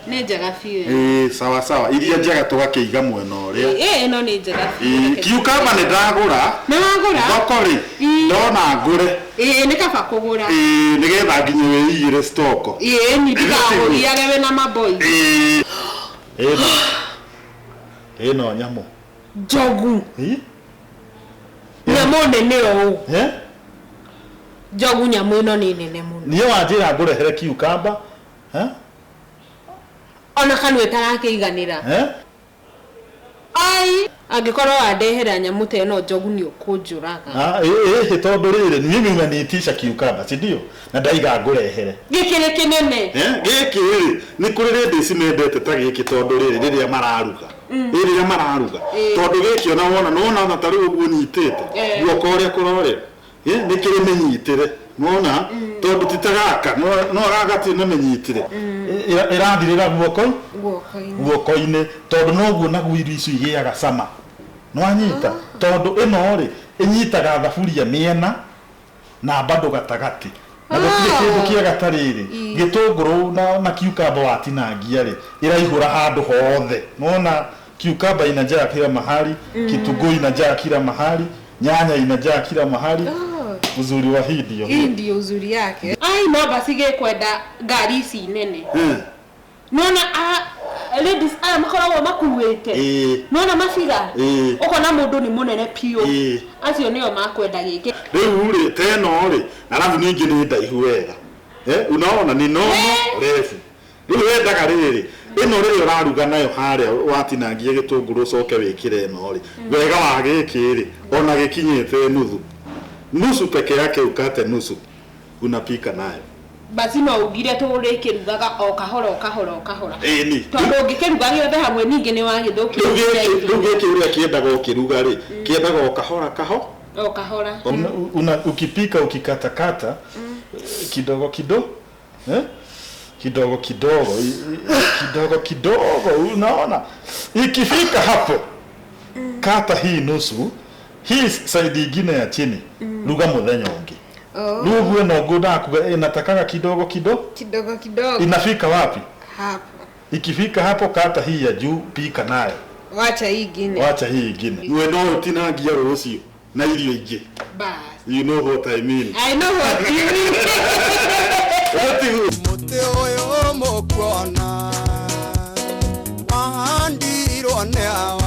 Nĩ njega biũ. Ĩĩ, sawa sawa, iria njega tũgakĩiga mwena ũrĩa. Ĩĩ, ĩno nĩ njega biũ. Ĩĩ, cucumber nĩ ndagũra. Nĩ wagũra? Thoko rĩ, ndona ngũre. Ĩĩ, nĩ kaba kũgũra. Ĩĩ, nĩgetha nginya wĩigĩre stock. Ĩĩ, ni ndigagũgiage wĩna maboi. Ĩĩ. Ĩno. Ĩno nyamũ. Njogu. Ĩ? Nyamũ nene ũũ. Eh? Njogu nyamũ ĩno nĩ nene mũno. Niĩ wanjĩra ngũrehere cucumber. Eh? Ona kanua ĩtarakĩiganĩra. Eh? Ai, angĩkorwo wandehera nyamũ ta ĩno njogu nĩ ũkũnjũraga. Ah, ĩ ĩ tondũ rĩrĩ mimi umeniitisha cucumber, si ndio? Na ndaiga ngũrehere. Gĩkĩ nĩ kĩnene. Eh, gĩkĩ rĩ nĩ kũrĩ ladies mendete ta gĩkĩ tondũ rĩrĩ rĩrĩa mararuga. Ĩ rĩrĩa mararuga. Tondũ gĩkĩ ona wona nĩ wona ona ta rĩu ũguo nyitĩte. Guoko ũrĩa kũrorĩa. Ĩ nĩ kĩrĩ mĩnyitĩre. Nĩwona? Tondũ ti ta gaka. No gaka gatirĩ na mĩnyitĩre. Ĩrathirĩra guoko Guoko-inĩ. Guoko-inĩ tondũ noguo naguo irio icio igĩaga cama. Nĩwanyita? Tondũ ĩno rĩ ĩnyitaga thaburia mĩena na bado gatagatĩ. Na gũtirĩ kĩndũ kĩega ta rĩrĩ gĩtũngũrũ na cucumber watinangia rĩ ĩraihũra handũ hothe. Nĩwona cucumber inajaa kila mahali, kitunguu inajaa kila mahali, nyanya inajaa kila mahali. Uzuri wa hii ndio Hii ndio uzuri yake. Ai, no basi gĩkwenda ngari ici nene. Nona ladies aya makoragwo makuĩte. Nona mabiga. Ũkona mũndũ nĩ mũnene biũ. Acio nĩo makwenda gĩkĩ. Rĩu rĩ ta ĩno rĩ alafu ningĩ nĩ ndaihu wega. Eh, unaona ni nono refu. Rĩu wendaga rĩrĩ ĩno rĩrĩa ũraruga nayo harĩa watinangia gĩtũngũrũ ũcoke wĩkĩre ĩno rĩ wega wa gĩkĩ rĩ ona gĩkinyĩte nuthu nusu peke yake ukate nusu unapika nayo. Basi no ugire tũrĩkĩrugaga o kahora o kahora o kahora. Ĩni. Tondũ ũngĩkĩruga gĩothe hamwe ningĩ nĩ wagĩthũkia. Rĩu gĩkĩ ũrĩa kĩendaga ũkĩruga rĩ kĩendaga o kahora kaho O kahora. Una, ukipika ukikatakata kidogo kidogo, eh? Kidogo kidogo, kidogo kidogo, unaona ikifika hapo kata hii nusu, hii side ingine ya chini ruga muthenya ungi. Rĩu ũguo ĩno ngũndaga kuga inatakaga kidogo kidogo Kidogo kidogo. Inafika wapi? Hapo. Ikifika hapo kata hii ya juu, pika nayo. Wacha hii ingine. Wacha hii ingine. We no ũtinangia rũciũ na irio ingĩ. Bas. You know what I mean. I know what you mean. Mũtĩ ũyũ mũkuona wahandirwo nĩ awa.